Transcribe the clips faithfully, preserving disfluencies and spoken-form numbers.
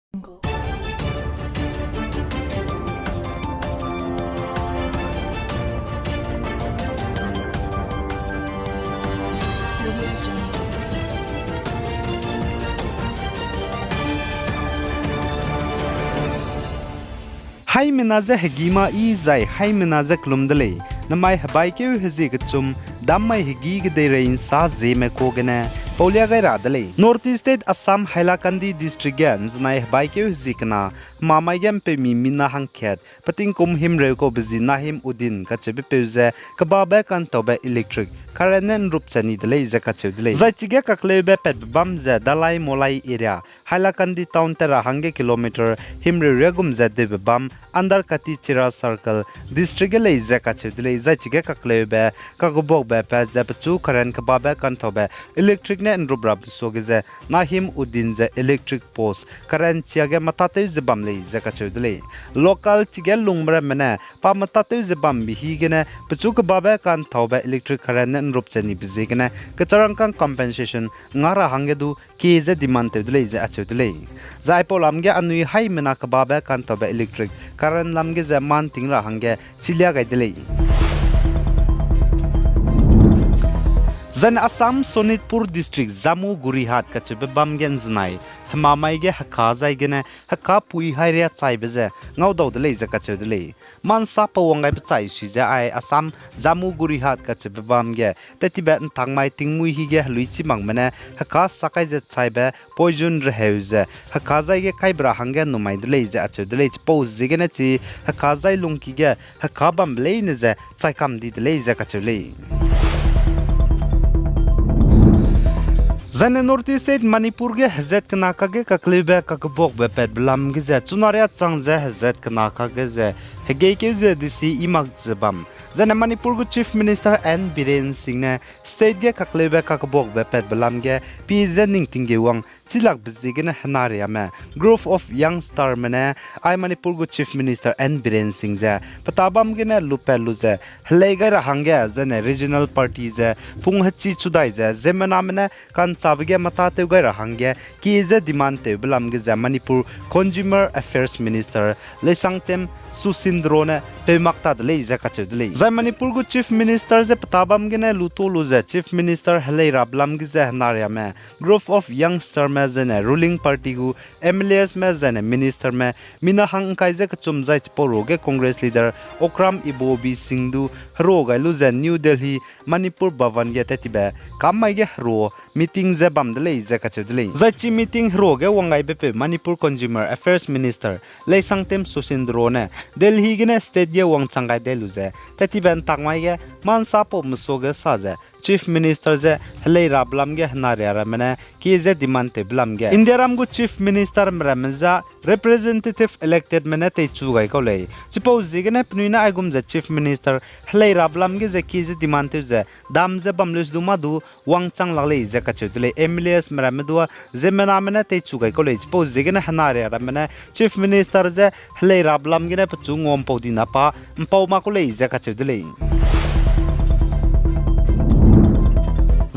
Haimena je hegi ma yi zai haimena je kelum de lei. Namai hebaikeu hezie kechum, dam mai hegi kedeirei ’nsa zieme kuâ gene paulia gai ra de lei. North East State Assam Hailakandi District ge ’nzenai hebaikeu hezie kena, hemamai ge ’mpeumi mina hangkat, petingkum himreu kau be zi Nahim Uddin kacheubepeu ze kebabe ka'ntaube electric current ne ’nrup che ni de lei ze kacheu de lei. Zai chige kakleube patbe bam ze Dalai Molai area, Hailakandi town te ra hangge kilometer himreu riagum ze deube bam, under Katichira Circle, district ge lei ze kacheu de lei. Zai chige kakleube, kakebuakbe pat ze pechu current kebabe ka'ntaube electric ne ’nrup rabe suage ze Nahim Uddin ze electric post current chiage metatew ze bam lei ze kacheu de lei. Local chige lungme ramme ne pa metatew ze bambe hi gene pechu kebabe ka'ntaube electric current ne ’nrup che nibe ziegene kecharangkâng compensation nga ra hangge du kie ze demand tew de lei ze acheu de lei. Zai aipau lam ge anui haimena kebabe ka'ntaube electric current lam ge ze man ting ra hangge chilia gai de lei. Zaine Assam Sonitpur District Jamugurihat kacheube bam ge ’nzenai hemamai ge heka zai gene heka pui hairia chaibe ze ngaudau de lei ze kacheu de lei. Mansa pau wang gaibe chai sui ze ai Assam Jamugurihat kacheube bam ge tettibe ’ntakmai tingmuî hi ge heluichi makme ne heka sak kai ze chaibe poison reheu ze heka zai ge kaibe ra hangge numai de lei ze acheu de lei. Chipau ziegene chi heka zai lungki ge heka bambe leine ze chai kam di de lei ze kacheu lei. Zaine North East State Manipur ge hezat kena kage kakleube kakebuakbe patbe lam ge ze chunaria chang ze hezat kena kage ze hegeikeu ze desi i mak ze bam. Zaine Manipur gu Chief Minister N Biren Singh ne state ge kakleube kakebuakbe patbe lam ge pie ze ning tinggeu wang chilakbe ziegene henariame group of youngsterme ne ai Manipur gu Chief Minister N Biren Singh ze petâ bam gene lupat lu ze helei gai ra hangge zaine regional party ze pung hechi chu dai ze ziemmename ne ka'nchâbe ge metâtew gai ra hangge kie ze demand tewbe lam ge ze Manipur Consumer Affairs Minister Leisangtem Susindro ne peu mak ta de lei ze kacheu de lei. Zai Manipur gu Chief Minister ze petâ bam gene luto lu ze Chief Minister helei rabe lam ge ze henariame group of youngsterme zaine ruling party gu M L Asme zaine ministerme mina hang ’ngkai ze kechum zai chipau ruage Congress leader Okram Ibobi Singh du herua gai lu ze New Delhi Manipur Bhavan ge tettibe kam mai ge herua meeting ze bam de lei ze kacheu de lei. Zai chi meeting herua ge wang gaibepeu Manipur Consumer Affairs Minister Leisangtem Susindro ne Delhi gene state ge wangchang gai dei lu ze tettibe ’ntak mai ge mansa pau mesuage sa ze Chief Minister ze helei rabe lam ge henariaramme ne kie ze demand tewbe lam ge Indiaram gu Chief Ministerme ramme za representative electedme ne teichu gai kau lei. Chipau ziegene penui ne aigum ze Chief Minister helei rabe lam ge ze kie ze demand tew ze dam ze bam leu du mâ du wangchang lak lei ze kacheu de lei. M L Asme ramme dua ziemmename ne teichu gai kau lei. Chipau ziegene henariaramme ne Chief Minister ze helei rabe lam gene pechu nguampau dina pa ’mpau mak kau lei ze kacheu de lei.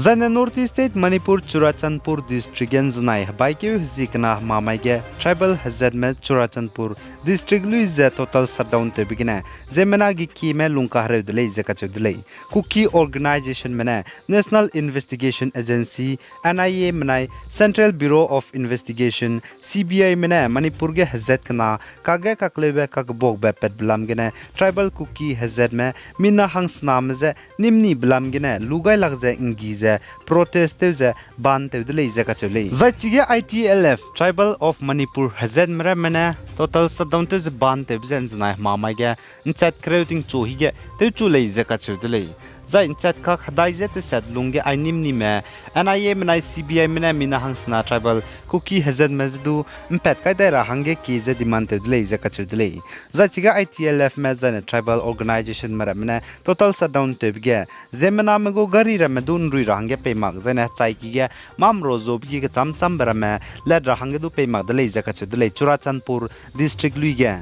Zaine North East State Manipur Churachandpur District ge ’nzenai hebaikeu hezie kena hemamai ge tribal hezatme Churachandpur District lui ze total shutdown tewbe gene ziemmena gekieme lungkahereu de lei ze kacheu de lei. Kuki organizationme ne National Investigation Agency, N I A menai Central Bureau of Investigation, C B Ime ne Manipur ge hezat kena kage kakleube kakebuakbe patbe lam gene tribal Kuki hezatme mina hangsename je nîm nibe lam gene lu gai lak ze ’nggi ze protest tew ze ban tew de lei ze kacheu lei. Zai chige I T L F, Tribal of Manipur hezatme ramme ne total shutdown tew ze ban tewbe ze ’nzenai hemamai ge ’nchat kereu tingchu hige tewchu lei ze kacheu de lei. Zai ’nchat kak hedai ze tesat lung ge ai nîm nime N I A menai C B Ime ne mina hangsena tribal Kuki hezatme je du ’mpat kai dai ra hangge kie ze demand tew de lei ze kacheu de lei. Zai chige I T L Fme zaine tribal organizationme ramme ne total shutdown tewbe ge ziemmename gu gari ramme du ’nrui ra hangge pei mak zaine hechaiki ge mamro zobe ki kechâm châmbe ramme lat ra hangge du pei mak de lei ze kacheu de lei Churachandpur District lui ge.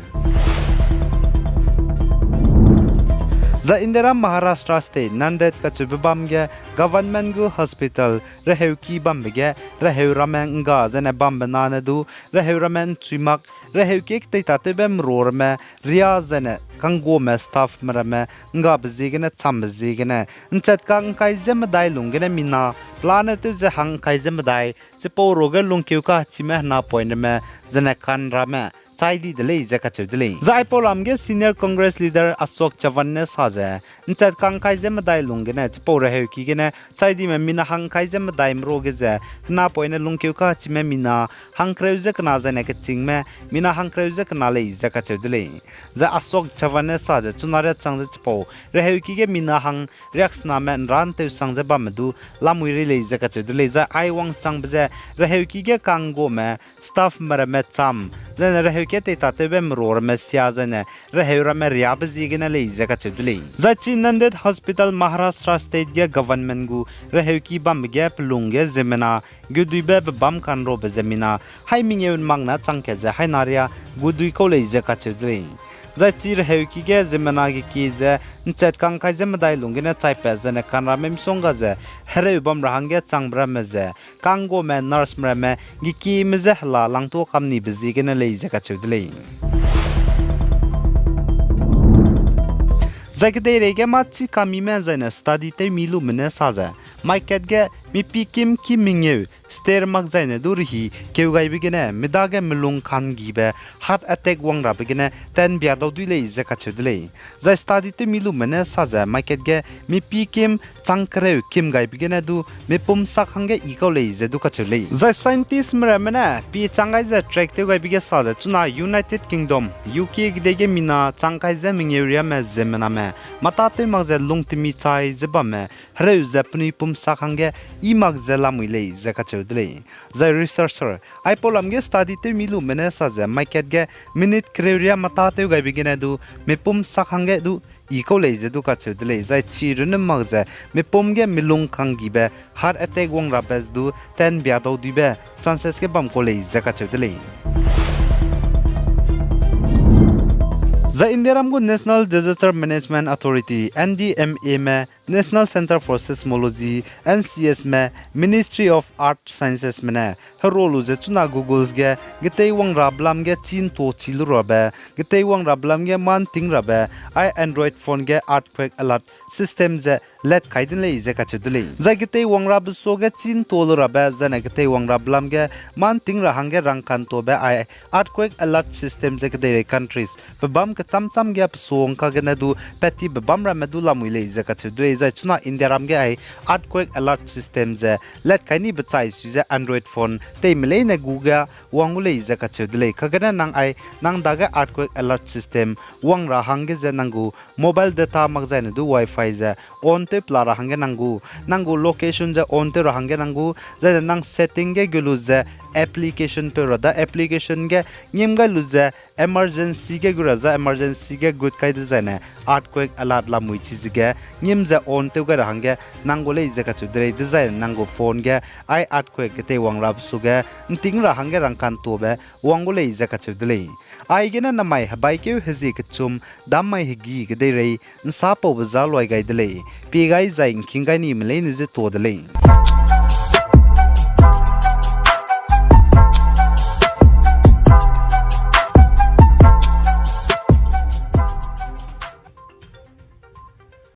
Zai Indiaram Maharashtra State Nanded kacheube bam ge government gu hospital reheuki bambe ge reheu ramme ’ngga zene bambe nane du reheu ramme ’nchuimak, reheuki keteitatewbe merua ramme ria zene kangguame staffme ramme ’nggabe ziegene chambe ziegene ’nchat ka'ngkai ze medai lung gene mina pelane tew ze hang'ngkai ze medai chipau ruage lungkeu kahechime henapoine ramme zene kan ramme chai di de lei ze kacheu de lei. Zai aipau lam ge senior Congress leader Ashok Chavan ne sa ze, ’nchat ka'ngkai ze medai lung gene chipau reheuki gene chai dime mina hang'ngkai ze medai merua ge ze henapoine lungkeu kahechime mina hangkereu ze kena zaine kechîngme mina hangkereu ze kena lei ze kacheu de lei. Zai Ashok Chavan ne sa ze chuna riâ chang ze chipau reheuki ge mina hang riaksename ’nra ’nteusang ze bamme du lamui rei lei ze kacheu de lei. Zai ai wangchangbe ze reheuki ge kangguame staffme ramme cham, zaine reheuki keteitatewbe merua ramme sia zaine reheu ramme riabe ziegene lei ze kacheu de lei. Zai chi Nanded Hospital Maharashtra State ge government gu reheuki bambe ge pelung ge ziemmena guduibe bebâm kanrabe ziemmena hai mengeu mak na chang kat ze hai na riâ gudui kau lei ze kacheu de lei. Zai chi reheuki ge ziemmena gekie ze ’nchat ka'ngkai ze medai lung gene chaipat zaine kanramme misongga ze hereu bam ra hangge changbe ramme ze kangguame nurseme ramme gekieme je hela langtua kam nibe ziegene lei ze kacheu de lei. Zai kedeirei ge mâ chi kamime zaine study tewmi lume ne sa ze, mai kat ge mipi kim ki mengeu star mak zaine du rehi keu gaibe gene midage melung kanggibe heart attack wang rabe gene tanbia dau dui lei ze kacheu de lei. Zai study tewmi lume ne sa ze mai kat ge mipi kim chang kereu kim gaibe gene du mipum sak hangge i kau lei ze du kacheu lei. Zai scientistme ramme ne pi chang gai ze track tew gaibe ge sa ze chuna United Kingdom, U K kedei ge mina chang kai ze mengeu riame ziemmename mâtâtew mak ze lungtemi chai ze bamme hereu ze penui pum sak hangge i mak ze lamui lei ze kacheu de lei. Zai researcher aipau lam ge study tewmi lume ne sa ze mai kat ge minute kereu riâ mâtâtew gaibe gene du mipum sak hangge du i kau lei ze du kacheu de lei. Zai chi runne mak ze mipum ge melung kanggibe heart attack wang rabe ze du tanbia dau duibe chances ge bam kau lei ze kacheu de lei. Zai Indiaram gu National Disaster Management Authority, N D M Ame, National Centre for Seismology, N C S me, Ministry of Earth Sciences me ne herua lu ze chuna Google ge geteiwang rabe lam ge chî ’ntuâ chî lu rabe, geteiwang rabe lam ge mâ ’nting rabe, ai Android phone ge earthquake alert system ze let kai de lei ze kacheu de lei. Zai geteiwang rabe suage chî ’ntuâ lu rabe, zaine geteiwang rabe lam ge mâ ’nting ra hangge rangka'ntuâbe ai earthquake alert system ze kedeirei countries pebâm kechâm châm ge pesuang kagene du pat ti bebâm ramme du lamui lei ze kacheu de lei. Zai chuna Indiaram ge ai earthquake alert system ze let kai nibe chai sui ze Android phone teime leine gu ge wang gu lei ze kacheu de lei. Kagene nang ai nang dage earthquake alert system wang ra hangge ze nang gu mobile data mak zaine du Wi-Fi ze on tew pela ra hangge nang gu, nang gu location ze on tew ra hangge nang gu, zaine nang setting ge gu lu ze application peu ra da application ge ngim gai lu ze emergency ge gu ra za emergency ge gut kai dezaine earthquake alert lamui chi ze ge ngim ze on tew gai ra hangge nang gu lei ze kacheu de lei. Dezaine nang gu phone ge ai earthquake geteiwang rabe suage ’nting ra hangge rangka'ntuâbe wang gu lei ze kacheu de lei. Aigene namai hebaikeu hezie kechum, dam mai hegî kedeirei ’nsapaube za luai gai de lei. Pie gai zai ’ngking gai nime leine je tuâ de lei.